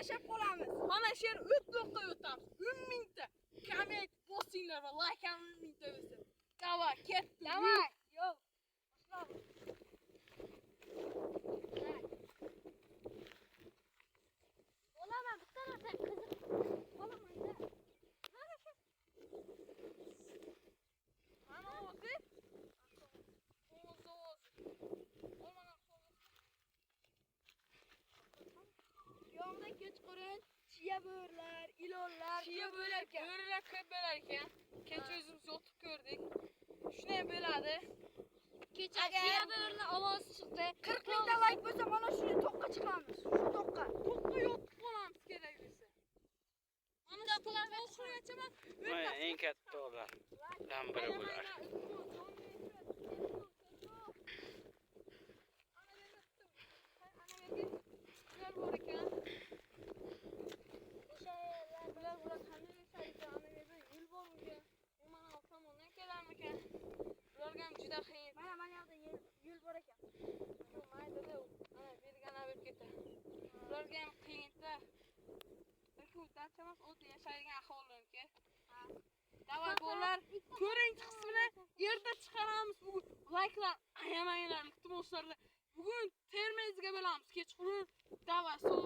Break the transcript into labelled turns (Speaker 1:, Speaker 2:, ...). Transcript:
Speaker 1: Yashab qolamiz.
Speaker 2: Mana shu yer o'tloqqa o'tamiz. 10 mingta komment bosinglar va like ham 10 mingta bo'lsin. Давай, ketdik.
Speaker 1: Давай. Yo'q.
Speaker 3: Olaman bitta narsa qiziq. Olaman-da.
Speaker 2: Mana o'zi. Qo'ng'iz ovozi. Olmadan qo'ng'iz.
Speaker 1: Yomda kechqurun chiya bo'rilar, ilonlar,
Speaker 2: Chiya
Speaker 1: ko'p bo'lar ekan.
Speaker 2: Bo'rilar ko'p bo'lar ekan. Kecha o'zimiz yotib ko'rdik. Shunday bo'ladi.
Speaker 3: Kecha chiya bo'rining ovozi chiqdi.
Speaker 1: 40 mingta like bo'lsa mana shu toqqa chiqamiz. Shu toqqa.
Speaker 2: To'qqa yotib qolamiz kerak bo'lsa. Mana shu to'qqa oxirigacha man
Speaker 4: Mana eng katta tog'lardan biri bular.
Speaker 2: Bular bor ekan. Bular qanday yashar ekan? Ana yerda yo'l bormikan? U mana u tomondan kelarmikan? Bularga ham juda qiyin.
Speaker 1: Mana mana yoqda yo'l bor ekan.
Speaker 2: Yo'q, maydada u. Ana bergan olib ketadi. Bularga ham qiyinda. Balki u dacha emas, o'zi yashaydigan aholilarniki. Давай bolalar, ko'rinchi qismini erta chiqaramiz bugun. Likelar ayamanglar, iltimoslarda. Bugun Termizga bo'lamiz kechqurun. Давай, sog'